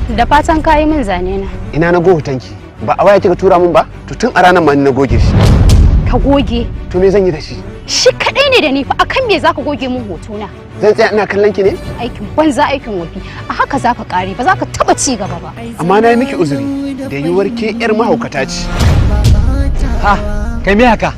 Da fatan ka yi min zane na. Ina na go hotonki? Ba a waya kika tura min ba? To tun a ranar ma ni na goge shi. Ka goge? To me zan yi da shi? Shi kadai ne da ni fa, akan me zaka goge min hoto na? Zan tsaya ina kallon ki ne? Aikin banza, aikin wofi. A haka zaka kare, ba zaka taba ci gaba ba. Amma na yi miki uzuri da yiwuwar ke yar mahaukata ce. Ha, kai me haka?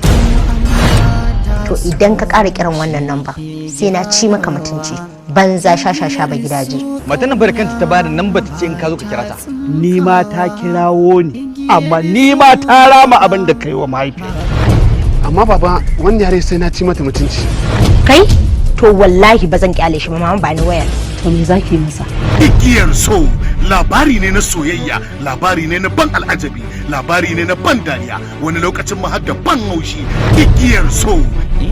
To idan ka ƙara kiran wannan namba, sai na ci maka mutunci. Banza, sha sha sha, ba gidaje. Matan nan kanta ta bada nan, ta ce in ka zo ka kira ta. Ni ma ta kirawo ni, amma ni ma ta rama abin da kai wa mahaifiya. Amma baba, wannan yare sai na ci mata mutunci. Kai, to wallahi ba zan kyale shi ba. Mama, ba ni wayar. To me zaki masa? Igiyar So labari ne na soyayya, labari ne na ban al'ajabi, labari ne na ban dariya, wani lokacin ma har da ban haushi. Igiyar So.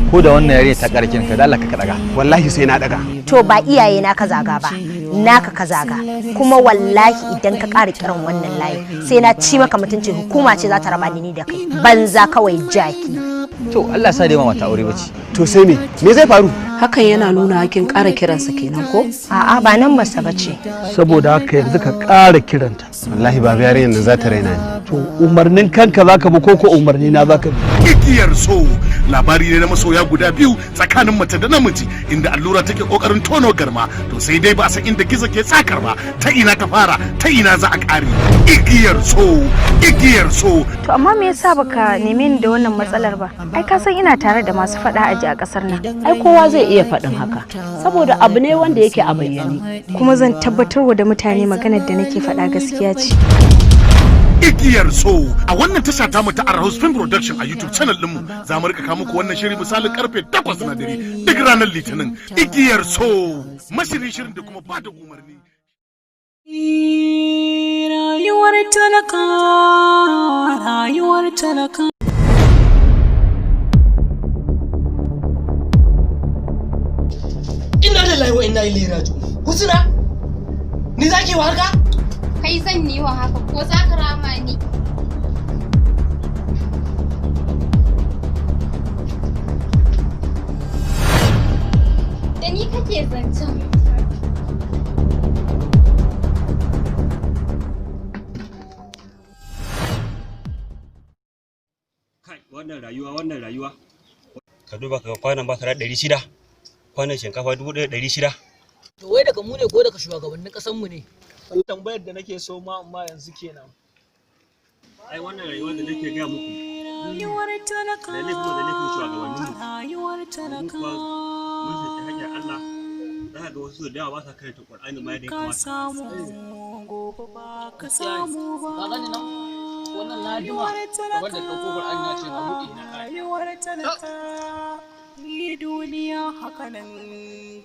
Ko da wannan yare ta ƙara kiranka, da Allah ka daga. Wallahi sai na daga. To ba iyaye na ka zaga ba, naka ka zaga. Kuma wallahi idan ka ƙara kiran wannan layin, sai na ci maka mutunci. Hukuma ce za ta raba ni da kai. Banza kawai, jaki. To Allah sa dai ba mata aure bace. To sai me? Me zai faru? Hakan yana nuna hakin ƙara kiransa kenan ko? A'a, ba nan masa bace. Saboda haka yanzu ka ƙara kiranta. Wallahi baba, yarinyar nan za ta raina ni. To umarnin kanka zaka bi ko ko umarni na zaka bi? Igiyar So labari ne na masoya guda biyu tsakanin mace da namiji, inda allura take kokarin tono garma. To sai dai ba a san inda gizo ke tsakar ba, ta ina ta fara, ta ina za a kare. Igiyar So, Igiyar So. To amma me yasa baka neme ni da wannan matsalar ba? Ai ka san ina tare da masu faɗa aji a ƙasar nan. Ai kowa zai iya faɗin haka, saboda abu ne wanda yake a bayyane. Kuma zan tabbatarwa da mutane maganar da nake faɗa gaskiya ce. Igiyar So, a wannan tasha tamu ta Arhouse Film Production a YouTube channel ɗinmu, za mu rika kawo muku wannan shiri misalin karfe 8 na dare duk ranar Litinin. Igiyar So, mashirin shirin da kuma bada umarni. Rayuwar talaka, rayuwar talaka. Inna lillahi wa inna ilaihi raji'un. Husna, ni zaki wa haka? Kai zan yi wa haka ko za ka rama ni? Da ni kake zancen. Kai, wannan rayuwa, wannan rayuwa. Ka duba ka ga kwanan masara 600, kwanan shinkafa 1600. To wai daga mu ne ko daga shugabannin ƙasar mu ne? Tambayar da nake so ma amma yanzu kenan. Ai wannan rayuwa da nake gaya muku, Rayuwar talaka, da laifin da laifin shugabannin mu. rayuwar Mu talaka. kuwa mun saki hanyar Allah. Za ka ga wasu da yawa ba sa karanta Qur'ani ma yadda ya Ka kamata. samu, gobe ba ka samu ba. Ka gani nan, wannan na jima kamar da ɗauko Qur'ani na ce na buɗe na ƙara. Rayuwar talaka. Ni duniya haka nan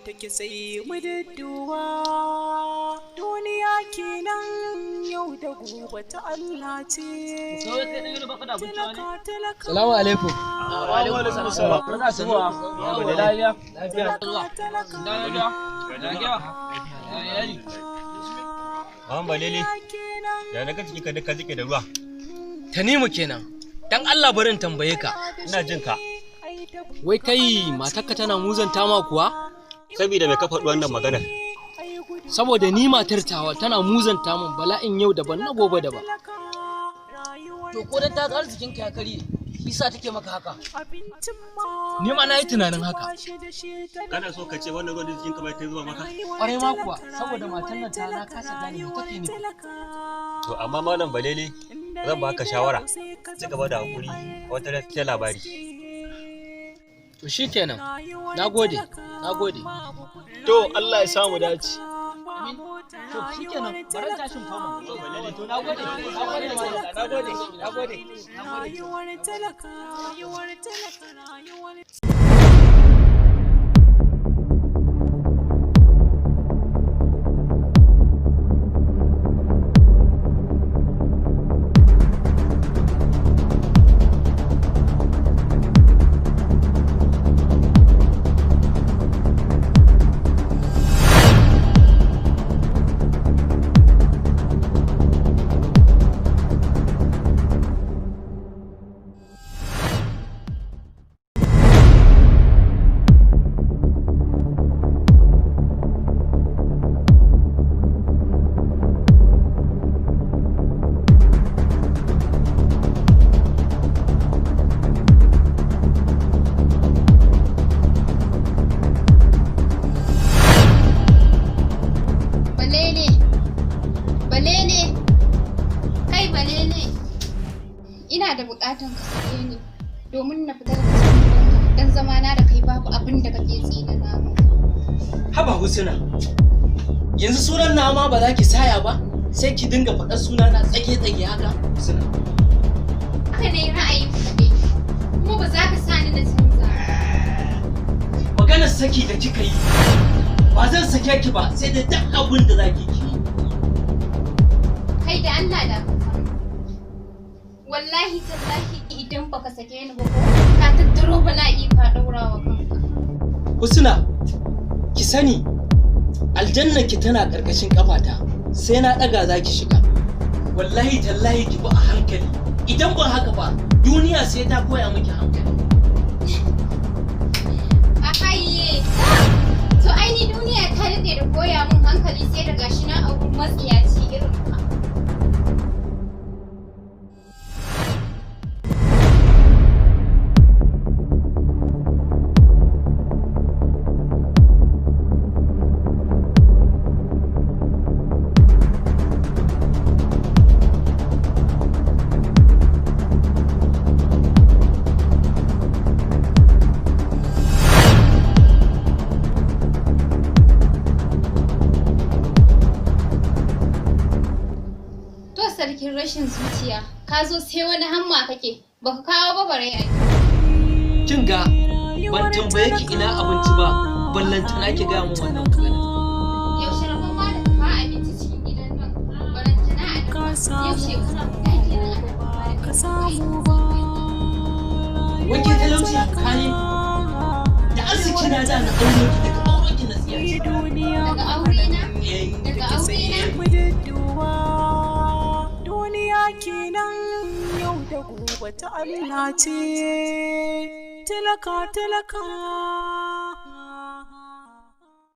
take, sai mu dudduba. Duniya kenan, yau da gobe ta Allah ce. To wai kai ɗan baka da abinci ne? Talaka, talaka. Salamu alaikum. Wa alaikum salam. Barka shigowa. Lafiya. Lafiya. Lafiya. Lafiya. Lafiya. Maman Balele, ya na ga ciki ka duka jike da ruwa. Tanimu kenan. Dan Allah bari in tambaye ka. Ina jin ka. Wai kai, matarka tana muzanta ma kuwa? Saboda me ka faɗi wannan maganar? Saboda ni matar tawa tana muzanta min, bala'in yau daban na gobe daban. To ko dan ta ga arzikin ka ya karye, shi sa take maka haka. Ni ma na yi tunanin haka. Kana so ka ce wannan ruwan da jikin ka bai ta zuba maka? Kwarai ma kuwa, saboda matan nan ta na kasa gane me take nufi. To amma Malam Balele, zan baka shawara. Ci gaba da hakuri, wata ran sai labari. To shikenan. Nagode, nagode. To Allah ya samu dace. To shikenan, bari tashin fama. To nagode, nagode malam, nagode, nagode. Rayuwar talaka, rayuwar talaka, rayuwar Ina da buƙatan ka sake ni domin na fita daga cikin gidanka dan zamana da kai babu abin da kake tsinana min. Haba Husna, yanzu sunan na ma ba za ki saya ba, sai ki dinga faɗar suna na tsage-tsage haka Husna. Haka ne ra'ayin ka ne, kuma ba za ka sa ni na canza ba. Maganar saki da kika yi, ba zan sake ki ba sai da duk abin da za ki yi. Kai da Allah da ka. Wallahi tallahi idan baka sake ni ba ko ka tattaro bala'i ka daura wa kanka. Husna, ki sani aljanna ki tana ƙarƙashin ƙafata sai na ɗaga za ki shiga. Wallahi tallahi ki bi a hankali, idan ba haka ba duniya sai ta koya miki hankali. A haye, to ai ni duniya ta daɗe da koya min hankali sai da gashi na auri matsiyaci irin ka. To sarkin rashin zuciya, ka zo sai wani hamma kake, baka kawo ba bare ai. Kin ga ban tambaye ki ina abinci ba, ballantana ki gaya min wannan magana. Yaushe rabon ma da ka abinci cikin gidan nan, barantana a dafa. Yau shekara guda kenan a dafa ba da samu ba. Wanke talauci hali da arziki na da na aure ki daga auren ki na tsiya ce. Daga aure na? Daga aure na? Duniya kenan yau da gobe ta Allah ce, talaka talaka.